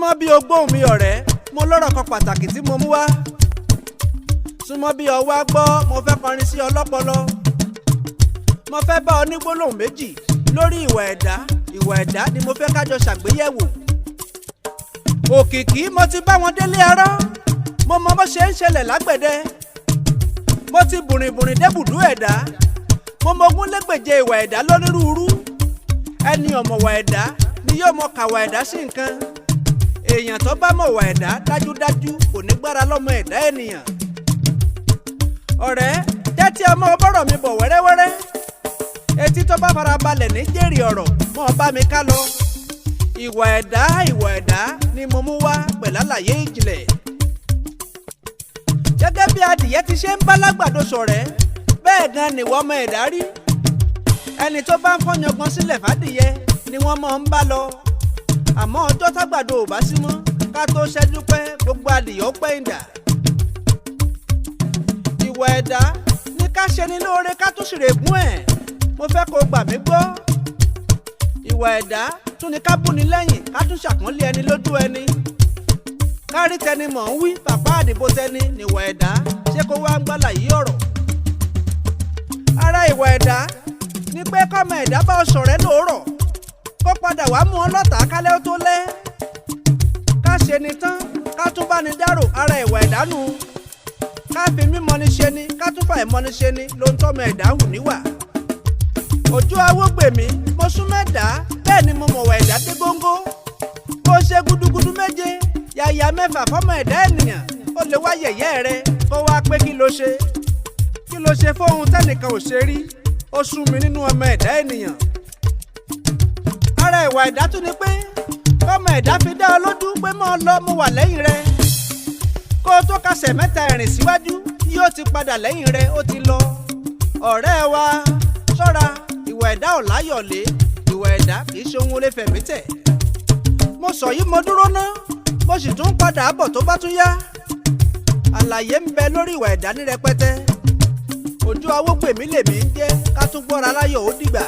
Súnmọ́ bí ogbóhùn mi ọ̀rẹ́, mo lọ́rọ̀ kan pàtàkì tí mo mú wá. Súnmọ́ bí ọwá gbọ́, mo fẹ́ kọrin sí ọlọ́pọlọ. Mo fẹ́ bá ọ ní gbólóhùn méjì lórí ìwà ẹ̀dá. Ìwà ẹ̀dá ni mo fẹ́ kájọ ṣàgbéyẹ̀wò. Òkìkí, mo ti bá wọn délé arọ́, mo mọ bó ṣe ń ṣẹlẹ̀ lágbẹ̀dẹ. Mo ti bùrìnbùrìn débùdú ẹ̀dá, mo mọ ogúnlégbèje ìwà ẹ̀dá lónírúurú. Ẹni ọ̀mọ̀wà ẹ̀dá ni yóò mọ kàwà ẹ̀dá sí nǹkan. Èèyàn tó bá mọ̀wà ẹ̀dá dájúdájú kò ní gbára lọ́mọ ẹ̀dá ènìyàn. Ọ̀rẹ́, tẹ́tí ọmọ bọ́rọ̀ mi bọ̀ wẹ́rẹ́wẹ́rẹ́. Etí tó bá fara balẹ̀ ní jèrè ọ̀rọ̀. Mọ́ ọ bá mi ká lọ. Ìwà ẹ̀dá, ìwà ẹ̀dá ni mo mú wá pẹ̀lú àlàyé ìjìnlẹ̀. Gẹ́gẹ́ bí adìyẹ ti ṣe ń bá lágbàdo ṣọ̀rẹ́, bẹ́ẹ̀ gan nìwọ ọmọ ẹ̀dá rí. Ẹni tó bá ń fọ́yangan sílẹ̀ fàdìyẹ ni wọ́n máa ń bá lọ. Àmọ́ ọjọ́ tágbàdo ò bá sí mọ́, ká tó ṣẹ́jú pẹ́, gbogbo adìyẹ ó pẹ́ ìdà. Ìwà ẹ̀dá ní ká ṣe ni lóore, ká tún ṣèrègùn ẹ̀. Mo fẹ́ kó gbà mí gbọ́. Ìwà ẹ̀dá tún ní ká búni lẹ́yìn, ká tún ṣàpọ́nlé ẹni lójú ẹni, kárí tẹni mọ̀ ń wí bàbá àdìbò tẹni níwà ẹ̀dá. Ṣé kó wá ń gbálà yí ọ̀rọ̀? Ara ìwà ẹ̀dá ni pé kọ́mọ ẹ̀dá bá ọ ṣọ̀rẹ́ lóòrọ̀, kó padà wá mú ọ lọ́tàá kálẹ́ ó tó lẹ́. Ká ṣe ni tán, ká tún bá ní dárò, ara ìwà ẹ̀dá nù. Ká fi mímọ̀ ni ṣe ni, ká tún fà ìmọ̀ ni ṣe ni ló ń tọ́mọ ẹ̀dá hù níwà. Ojú awógbèmí, mo sún mẹ́dàá, bẹ́ẹ̀ ni mo mọ̀wà ẹ̀dá dé góńgó. Bó ṣe gudugudu méje yàyà mẹ́fà fọ́mọ ẹ̀dá ènìyàn, ó lè wá yẹ̀yẹ́ rẹ, kó wá pé kí ló ṣe, kí ló ṣe fóun tẹ́nìkan ò ṣe rí. Ó sún mi nínú ọmọ ẹ̀dá ènìyàn. Ara ìwà ẹ̀dá tún ni pé kọ́mọ ẹ̀dá fi dá ọ lójú pé mọ́ ọ lọ, mo wà lẹ́yìn rẹ. Kó o tó kásẹ̀ mẹ́ta ìrìn síwájú, yóò ti padà lẹ́yìn rẹ, ó ti lọ. Ọ̀rẹ́ wa, ṣọ́ra, ìwà ẹ̀dá ò láyọ̀lé. Ìwà ẹ̀dá kì í ṣe ohun olè fẹ̀mí tẹ̀. Mo sọ yìí, mo dúró ná, mo sì tún padà bọ̀ tó bá tún yá. Àlàyé ń bẹ lórí ìwà ẹ̀dá ní rẹpẹtẹ. Ojú awógbèmí lèmi ń jẹ́. Ká tún gbọ́ra láyọ̀, ó dìgbà.